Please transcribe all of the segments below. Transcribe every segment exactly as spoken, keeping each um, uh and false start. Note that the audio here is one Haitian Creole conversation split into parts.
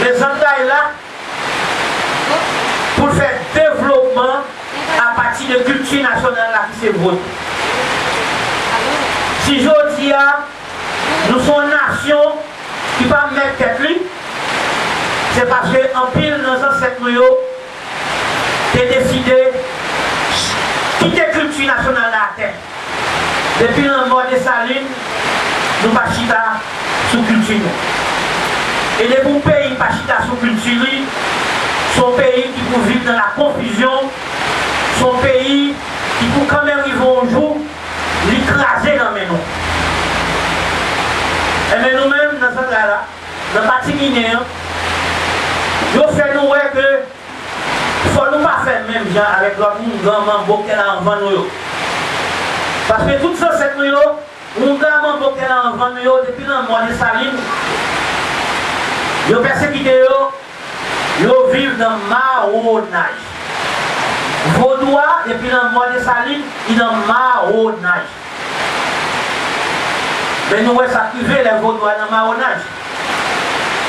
Men zantray la, pou l fè devlopman apati de kilti nasyonal la ki se vodou. Si jodi a, nou se yon nasyon ki pa mèt tèt li, se paske anpil nan zansèt nou yo te deside kite kilti nasyonal la atè. Depi lanmò Desalin, nou pa chita sou kilti nou. E depi yon peyi pa chita sou kilti li, se yon peyi ki pou viv nan la konfizyon, se yon peyi ki pou kanmenm rive yon jou, li kraze nan men nou. Enben nou menm, nan zantray la, nan pati ginen an, yo fè nou wè ke fò nou pa fè menm jan avèk lòt oungan manbo k te la anvan nou yo. Paske tout zansèt nou yo, oungan manbo k te la anvan nou yo, depi lanmò Desalin, yo pèsekite yo, yo viv nan mawonaj. Vodou a, depi lanmò Desalin, li nan mawonaj. Men nou wè sa k rive lè vodou a nan mawonaj.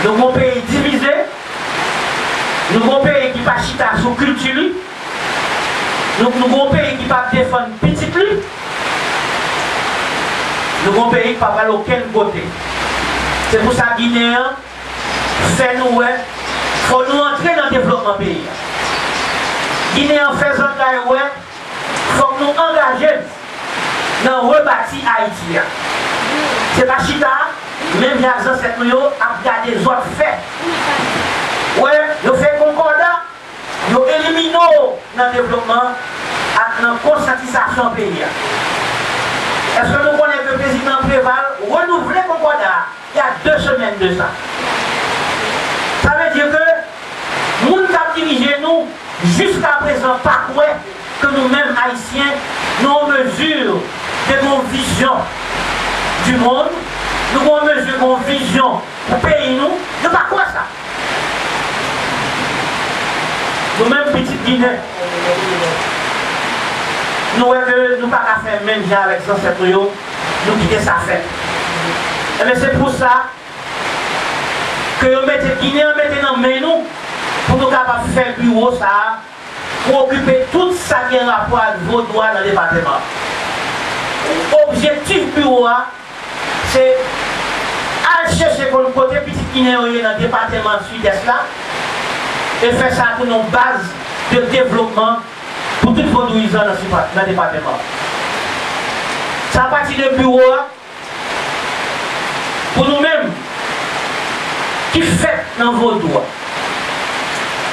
Nou gon peyi divize, nou gon peyi ki pa chita sou kilti li, nou, nou gon peyi ki pa defann pitit li, nou gon peyi ki pa pral okenn kote. Se pou sa Ginen an fè nou wè, fò nou antre nan devlopman peyi a. Ginen an fè zantray wè, fòk nou angaje n nan rebati Ayiti a. Se pa chita, menm jan ak zansèt nou yo ap gade zòt fè. Wè, yo fè konkòda, yo elimine w nan devlopman ak nan konsyantizasyon peyi a. Èske nou konnen ke prezidan Preval renouvle konkòda a? Il y a deux semaines de ça. Sa vle di ke moun k ap dirije nou jiskaprezan pa kwè ke nou menm Ayisyen, nou an mezi de gen yon vizyon du monde, nou an mezi de gen yon vizyon pou peyi nou, yo pa kwè sa. Nou menm pitit Ginen, nou wè ke nou pa ka fè menm jan avèk zansèt nou yo, nou kite sa fèt. Enben, se pou sa, ke yo mete, Ginen an mete nan men nou pou nou kapab fè biwo sa a, pou okipe tout sa ki gen rapò ak vodou a nan depatèman an. Objektif biwo a, se al chèche konn kote pitit Ginen yo ye nan depatèman Sidès la, e fè sa tou yon baz de devlopman pou tout vodouyizan nan, nan depatèman an. Sa a pati de biwo a, pou nou menm ki fèt nan vodou a,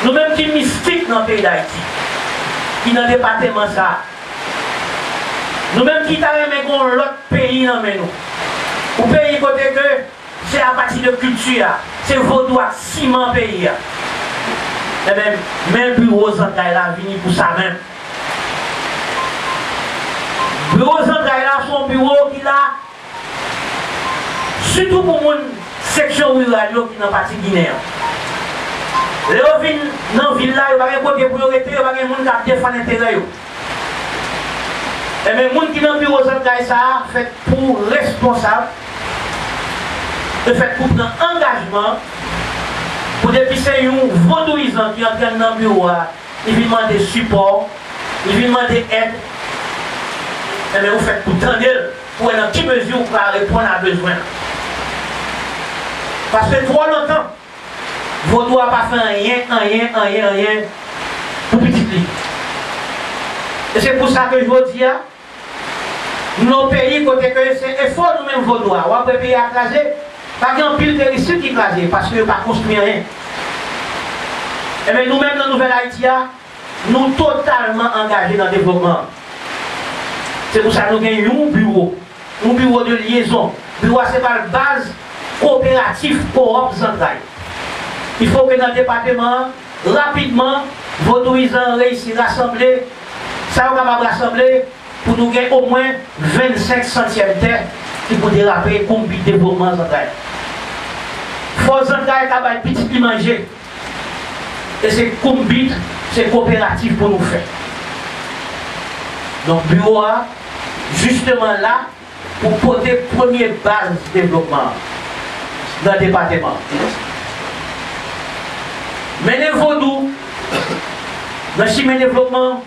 nou menm ki mistik nan peyi Dayiti, ki nan depatèman sa a, nou menm ki ta renmen gen yon lòt peyi nan men nou, yon peyi kote ke se apati de kilti a, se vodou a k siman peyi a. Enben, men biwo zantray la vini pou sa menm. Biwo zantray la se yon biwo ki la sitou pou moun seksyon riral yo ki nan pati Ginen an. Lè yo vin nan vil la, yo pa gen kote pou yo rete, yo pa gen moun k ap defann enterè yo. Enben, moun ki nan biwo zantray sa a fèt pou responsab, yo fèt pou pran angajman, pou depi se yon vodouyizan ki antre nan biwo a, li vin mande sipò, li vin mande èd, enben, ou fèt pou tande l, pou wè nan ki mezi ou ka reponn a bezwen l. Paske twò lontan, vodou a pa fè anyen, anyen, anyen, anyen pou pitit li. E se pou sa ke jodi a, nou nan yon peyi kote ke se efò nou menm vodou a. W ap wè peyi a kraze, pa gen anpil peristil ki kraze, paske yo pa konstwi anyen. Enben, nou menm nan Nouvèl Ayiti a, nou totalman angaje nan devlopman an. Se pou sa nou gen yon biwo, yon biwo de lyezon. Biwo a se pral baz koperatif Kowòp Zantray. Il faut que nan depatèman an, rapidman, vodouyizan an reyisi rasanble sa yo kapab rasanble pou nou gen omwen vennsenk santyèm tè ki pou derape konbit devlopman Zantray. Fò Zantray ka bay pitit li manje. E se konbit, se koperatif pou nou fè. Donk, biwo a, jisteman, la pou pote premye baz devlopman an nan depatèman an. Mennen vodou nan chimen devlopman,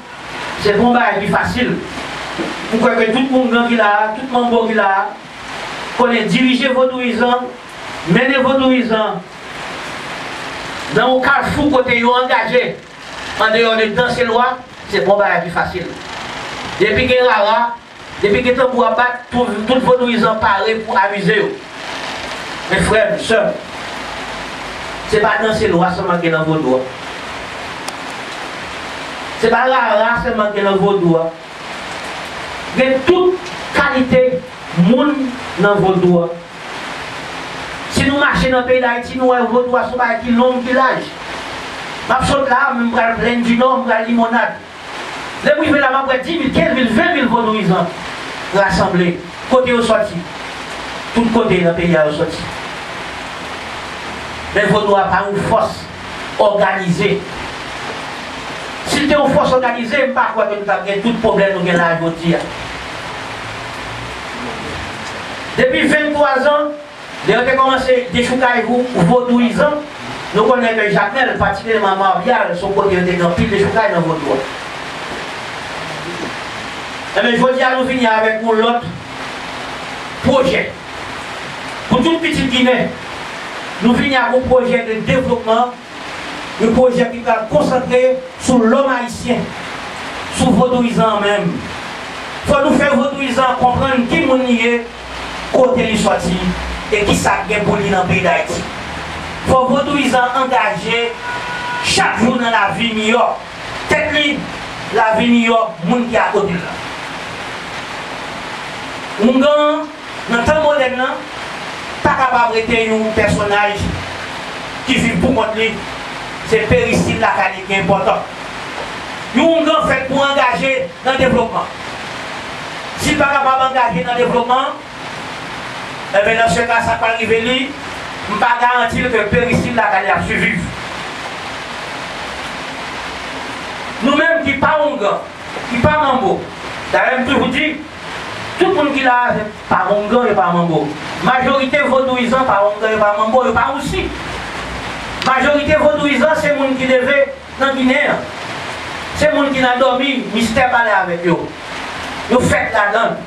se pa yon bagay ki fasil. M kwè ke tout oungan ki la a, tout manbo ki la a, konnen dirije vodouyizan, mennen vodouyizan nan yon kalfou kote yo angaje andeyò de danse lwa, se pa yon bagay ki fasil. Depi gen rara, depi gen tanbou ap bat, tout, tout vodouyizan pare pou amize yo. Men frè m, sè m, se pa danse lwa sèlman gen nan vodou a. Se pa rara sèlman gen nan vodou a. Gen tout kalite moun nan vodou a. Si nou mache nan peyi Dayiti, nou wè vodou a se yon bagay ki long, ki laj. M ap sot la, m pral Plenn di Nò, m pral Limonad. Lè m rive la, m ap wè dis mil, kenz mil, ven mil vodouyizan rasanble. Kote yo sòti? Tout kote nan peyi a yo sòti. Men vodou a pa yon fòs òganize. Si l te yon fòs òganize, m pa kwè ke nou t ap gen tout pwoblèm nou gen la jodi a. Depi venntwa zan, lè yo te kòmanse dechoukay vo-, vodouyizan, nou konnen ke Jakmèl, patikilyèman Mabyal, se yon kote yo te gen anpil dechoukay nan vodou a. Enben, jodi a, nou vini avèk yon lòt pwojè. Pou tout pitit Ginen, nou vini ak yon pwojè de devlopman, yon pwojè ki pral konsantre sou lòm ayisyen, sou vodouyizan an menm. Fò nou fè vodouyizan an konprann ki moun li ye, kote li sòti, e ki sa k gen pou li nan peyi Dayiti. Fò vodouyizan an angaje chak jou nan lavi miyò tèt li, lavi miyò moun ki akote l la. Oungan an, nan tan modèn nan, pa kapab rete yon pèsonaj ki viv pou kont li. Se peristil lakay li ki enpòtan. Yon oungan fèt pou angaje nan devlopman. Si l pa kapab angaje nan devlopman, enben, nan se ka, sa k pral rive li, m pa garanti l ke peristil lakay li ap siviv. Nou menm ki pa oungan, ki pa manbo, dayè, m toujou di, tout moun ki la a, se pa oungan, yo pa manbo. Majorite vodouyizan pa oungan, yo pa manbo, yo pa wousi. Majorite vodouyizan, se moun ki leve nan Ginen an. Se moun ki nan dòmi, mistè pale avèk yo. Yo fèt ladan l.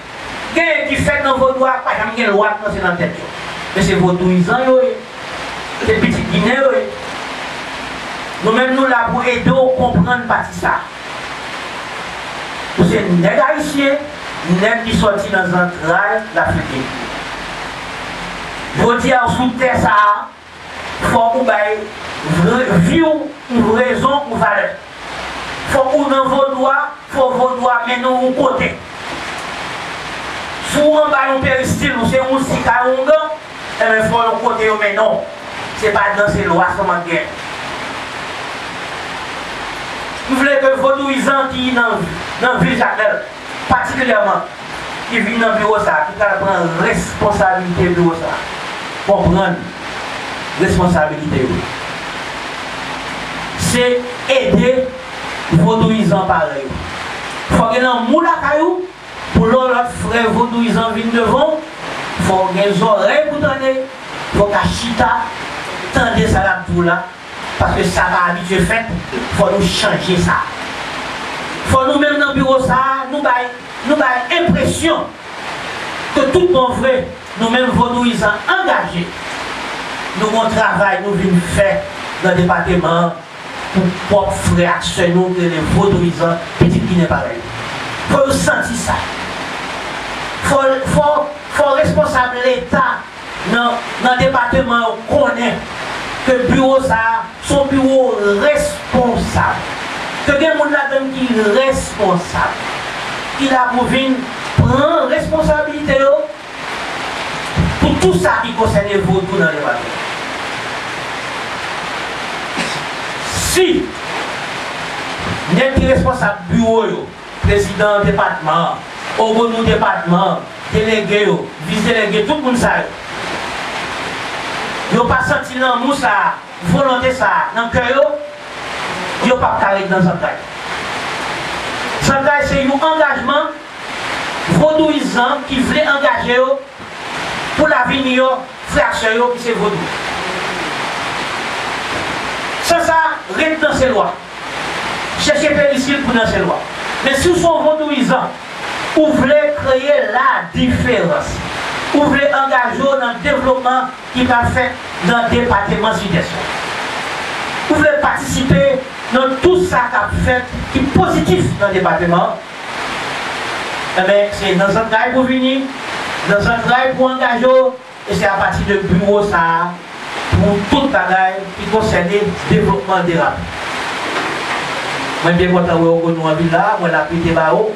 Genyen ki fèt nan vodou a, pa janm gen lwa k panse nan tèt yo. Men se vodouyizan yo ye. Se pitit Ginen yo ye. Nou menm, nou la pou ede w konprann pati sa. Ou se nèg ayisyen, nèg ki sòti nan zantray Lafrik. Jodi a, ou sou tè sa a, fòk ou bay vre, vi w yon rezon, yon valè. Fòk ou nan vodou a, fò vodou a mennen w yon kote. Si w anba yon peristil, ou se yon wousi kay oungan, enben, fò yon kote yo mennen w. Se pa danse lwa sèlman k gen. M vle ke vodouyizan ki nan, nan vil Jakmèl, patikilyèman, ki vin nan biwo sa a, ki pral pran responsabilite biwo sa a, konprann responsabilite yo. Se ede vodouyizan parèy ou. Fò gen lanmou lakay ou, pou lè yon lòt frè vodouyizan vin devan w, fò w gen zòrèy pou tande, fò w ka chita, tande sa l ap di w la, paske sa pa abitye fèt, fò nou chanje sa. Fò nou menm nan biwo sa a, nou bay, nou bay enpresyon ke tout bon vre, nou menm vodouyizan angaje, nou gon travay nou vin fè nan depatman an pou pwòp frè ak sè nou ki rele vodouyizan, pitit Ginen parèy. Fò yo santi sa. Fò, fò, fò responsab Leta nan, nan depatman yo konnen ke biwo sa a se yon biwo responsab. Ke gen moun ladan l ki responsab, ki la pou vin pran responsabilite yo pou tout sa ki konsène vodou nan depatman. Si nèg ki responsab biwo yo, prezidan depatman an, ogonou depatman an, delege yo, vis delege, tout moun sa yo, yo pa santi lanmou sa a, volonte sa a nan kè yo, yo p ap ka ret nan zantray. Zantray se yon angajman vodouyizan ki vle angaje yo pou lavi miyò frè ak sè yo ki se vodou. San sa, ret nan Sèlwa. Chèche perisil pou nan Sèlwa. Men si w se yon vodouyizan, ou vle kreye ladiferans, ou vle angaje w nan devlopman ki pral fèt nan depatman Sidès la, ou vle patisipe nan tout sa k ap fèt ki pozitif nan depatman an, enben, se nan zantray pou vini, nan zantray pou angaje w, e se apati de biwo sa a pou tout bagay ki konsène devlopman derape. Mwen byen kontan wè Okonou anpil la, mwen l ap rete ba ou.